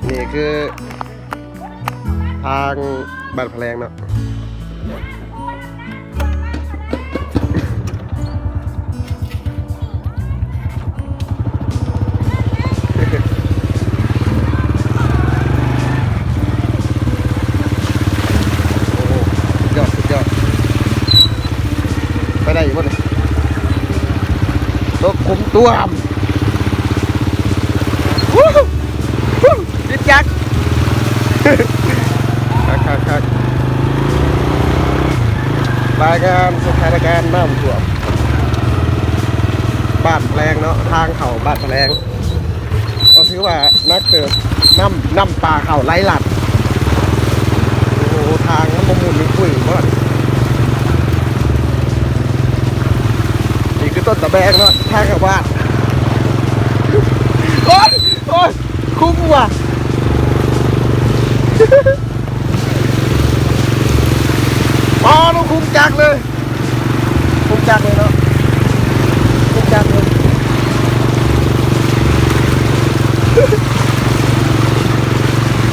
ນີ້ຄືທາງບ້ານພະແລງເນາະ. ໂອ້ ສຸດຍອດ ສຸດຍອດ. ໄປໄດ້ອີກບໍ່ນີ້? ຕົກຂຸມຕ້ວມ. ຮູ້ ຮູ້ ຕິດຈັກ. ຄັກໆໆ ລາຍງານສະຖານະການນ້ຳຖ້ວມບ້ານພະແລງເນາະ, ທາງເຂົ້າບ້ານພະແລງ ກໍຖືວ່າໜັກເຕີບ, ນ້ຳ ນ້ຳປ່າເຂົ້າໄຫຼຫຼາກ. ໂອ້ ທາງມັນບໍ່ໝຸ່ນຄຸຍບໍ່. ນີ້ຄືຕົ້ນຕະແບງເນາະ, ທາງເຂົ້າບ້ານ. ໂອ້ຍ ໂອ້ຍ ຄຸ້ມວ່ະ. ອໍ ເຮົາຄຸ້ມຈັກເລີຍ. ຄຸ້ມຈັກເລີຍເນາະ, ຄຸ້ມຈັກເລີຍ,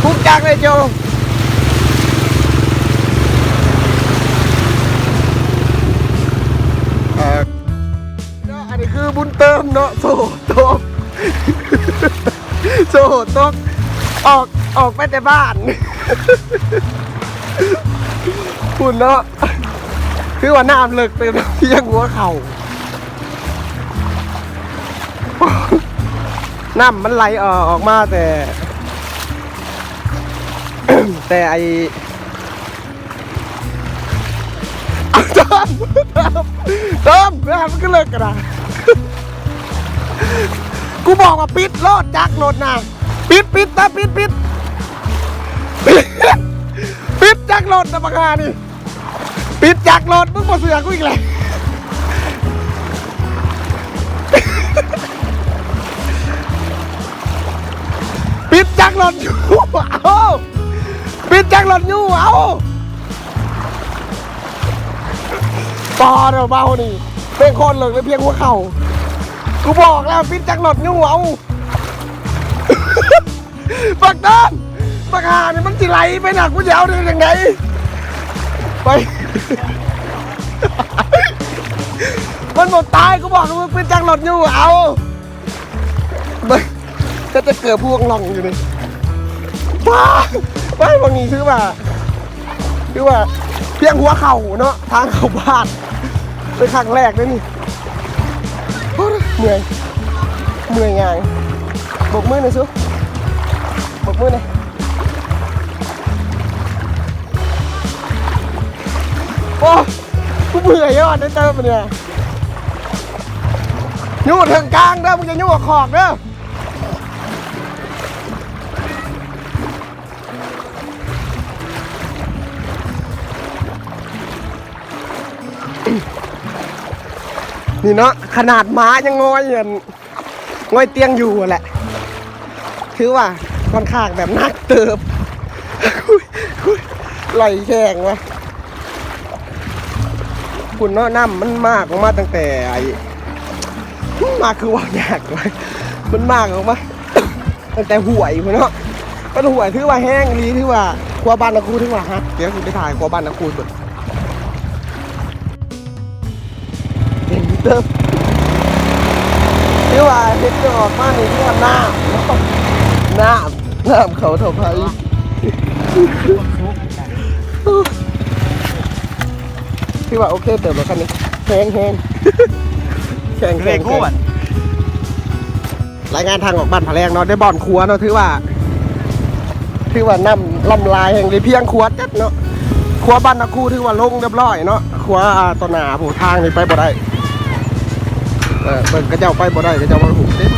ຄຸ້ມຈັກເລີຍໂຈ. ເອີ ອັນນີ້ຄືບຸນເຕີມເນາະ, ໂອ້ ໂຕ ໂອ້ ຕົກ ອອກ ອອກໄປແຕ່ບ້ານພຸ້ນເນາະ. ຄືວ່ານ້ຳເລິກເຕີບ, ພຽງຫົວເຂົ່າ. ນ້ຳມັນໄຫຼອອກມາແຕ່ ແຕ່ໄອ້ ເຕີມ ເຕີມ ເຕີມ ນ້ຳມັນຄືເລິກກະດາ. ກູບອກວ່າປິດໂລດຈັກລົດນະ, ປິດ ປິດ ຕາ ປິດ ປິດ ປິດຈັກລົດນະບັກຫ່ານີ້. ປິດຈັກລົດ, ມຶງບໍ່ເຊື່ອກູອີກແລ້ວ. ປິດຈັກລົດຢູ່ ເອົາ ປິດຈັກລົດຢູ່ ເອົາ. ປາດເດີ ເບົານີ້ ເປັນຄົນເລິກເລີຍ ພຽງຫົວເຂົ່າ. ກູບອກແລ້ວ ປິດຈັກລົດຢູ່ ເອົາ. ບັກດອນ ບັກຫ່ານີ້ມັນຊິໄຫຼໄປນະ, ກູຈະເອົາໄດ້ຈັ່ງໃດ ໄປ ມັນບໍ່ຕາຍ, ກູບອກໃຫ້ມຶງປິດຈັກລົດຢູ່ ເອົາ ເບິ່ງ ຈະ ຈະເກີບພວງລ່ອງຢູ່ນີ້. ວ້າ ໄປ ບັກນີ້ຖືວ່າ ຄືວ່າພຽງຫົວເຂົ່າເນາະ, ທາງເຂົ້າບ້ານ ເປັນຄັ້ງແລກເດ້ນີ້. ໂອ້ຍ ເມື່ອຍ ເມື່ອຍຍ່າງ. ໂບກມືໜ່ອຍສຸ ໂບກມືໜ່ອຍ. ໂອ້ຍ ກູເມື່ອຍຍອດເດີເຕີມນີ້. ຍູ້ເທິງກາງເດີ, ມຶງຢ່າຍູ້ອອກຂອກເດີ. ນີ້ເນາະ ຂະໜາດໝາຍັງງອຍ ອັນ ງອຍຕຽງຢູ່ຫັ້ນແຫຼະ. ຖືວ່າຂ້ອນຂ້າງແບບໜັກເຕີບ. ອຸ້ຍ ອຸ້ຍ ໄຫຼແຮງວ່າ. ພຸ້ນເນາະ ນ້ຳມັນມາກອອກມາຕັ້ງແຕ່ໄອ້ ມາຄືເວົ້າຍາກວ່າ ມັນມາກອອກມາ ຕັ້ງແຕ່ຫ້ວຍພຸ້ນເນາະ. ເປັນຫ້ວຍ ຖືວ່າແຮງອີ່ຫຼີ, ຖືວ່າຂົວບ້ານນາຄູຖືວ່າຮັກ. ດຽວຊິໄປຖ່າຍຂົວບ້ານນາຄູເບິ່ງ. ເຫັນເຕີບ ຖືວ່າເຮັດຈະອອກມານີ້ ຖືວ່ານ້ຳເນາະ ນ້ຳ ນ້ຳເຂົ້າທໍ່ໄພ. ຖືວ່າໂອເຄເຕີບແລ້ວຄັນນີ້ ແຮງໆ ແຂງໆ. ລາຍງານທາງອອກບ້ານຜາແລງເນາະ ໄດ້ບ່ອນຂົວເນາະ ຖືວ່າ ຖືວ່ານ້ຳລຳລາຍແຮງ ໄດ້ພຽງຂົວຈັດເນາະ. ຂົວບ້ານນາຄູຖືວ່າລົງຮຽບຮ້ອຍເນາະ. ຂົວ ອ່າ ຕໍ່ໜ້າຜູ້ທາງນີ້ໄປບໍ່ໄດ້. ເອີ ເບິ່ງເຂົາເຈົ້າໄປບໍ່ໄດ້ ເຂົາເຈົ້າວ່າຫຸບເຕັມ.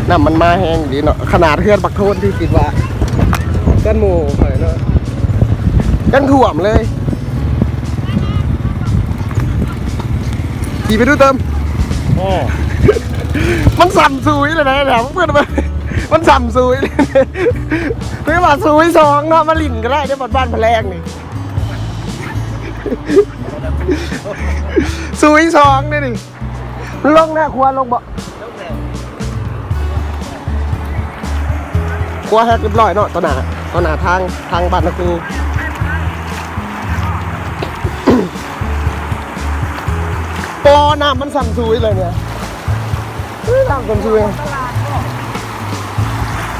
ນ້ຳມັນມາແຮງດີເນາະ. ຂະໜາດເຮືອນບັກໂທນທີ່ຄິດວ່າເຮືອນໝູ່ຂ້ອຍເນາະ ຍັງຖ້ວມເລີຍ. ຂີ່ໄປດູເຕີມ. ໂອ້ ມັນສ່ຳສູຍແລ້ວນະ ເບິ່ງ ມັນສ່ຳສູຍ. ຖືວ່າສູຍສອງເນາະ ມາຫຼິ້ນກໍໄດ້ເດ້ ບ້ານ ບ້ານຜາແລງນີ້ ສູຍສອງເດ້ນີ້. ມັນລົງແລ້ວ ຂົວລົງບໍ່? ລົງແລ້ວ. ກົວແຮກຮຽບຮ້ອຍເນາະ ຕໍ່ໜ້າ ຕໍ່ໜ້າທາງ ທາງບ້ານນາຄູ. ປໍນ້ຳມັນຊໍ້າຊຸຍເລີຍນີ້ ເອີ ນ້ຳຊໍ້າຊຸຍ.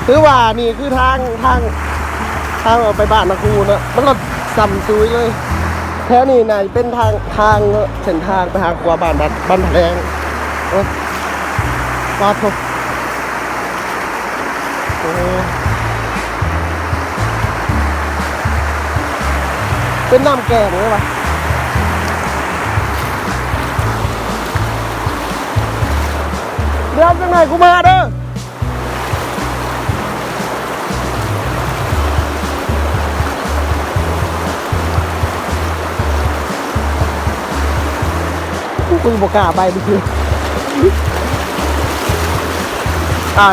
ຖືວ່ານີ້ຄືທາງ ທາງ ທາງອອກໄປບ້ານນາຄູເນາະ ມັນລະຊໍ້າຊຸຍເລີຍ. ແຖວນີ້ໜ້າຈະເປັນທາງ ທາງເນາະ ເສັ້ນທາງໄປຫາຂົວບ້ານ ບ້ານ ບ້ານພະແລງ. ໂອ້ ປາດໂທ້ ໂອ້ ເປັນນ້ຳແກ້ງເລີຍຫວາ. ດຽວຈັກໜ້ອຍກູມາເດີ. ກູບໍ່ກ້າໄປເດີ. ອ່າ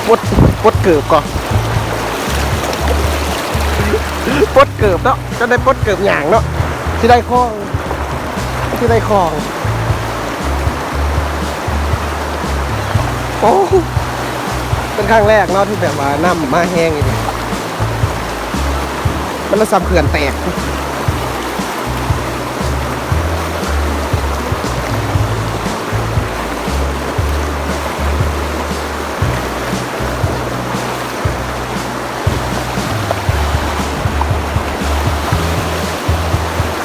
ປົດ ປົດເກີບກ່ອນ ປົດເກີບເນາະ ຈະໄດ້ປົດເກີບຍ່າງເນາະ ຊິໄດ້ຂອງ ຊິໄດ້ຂອງ. ໂອ້ ເປັນຄັ້ງແລກເນາະ ທີ່ແບບວ່ານ້ຳມາແຮງອີ່ຫຼີ ມັນລະສ່ຳເຂື່ອນແຕກ.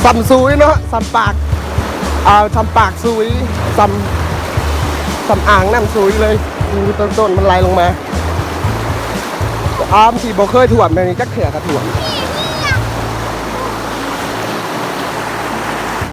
ຊໍ້າຊຸຍເນາະ ຊໍ້າປາກ ອ່າ ຊໍ້າປາກຊຸຍ ຊໍ້າ ຊໍ້າອ່າງນ້ຳຊຸຍເລີຍ. ມີຕົ້ນໆ ມັນໄຫຼລົງມາ. ອາມທີ່ບໍ່ເຄີຍຖ້ວມແບບນີ້ຈັກເທື່ອກະຖ້ວມ.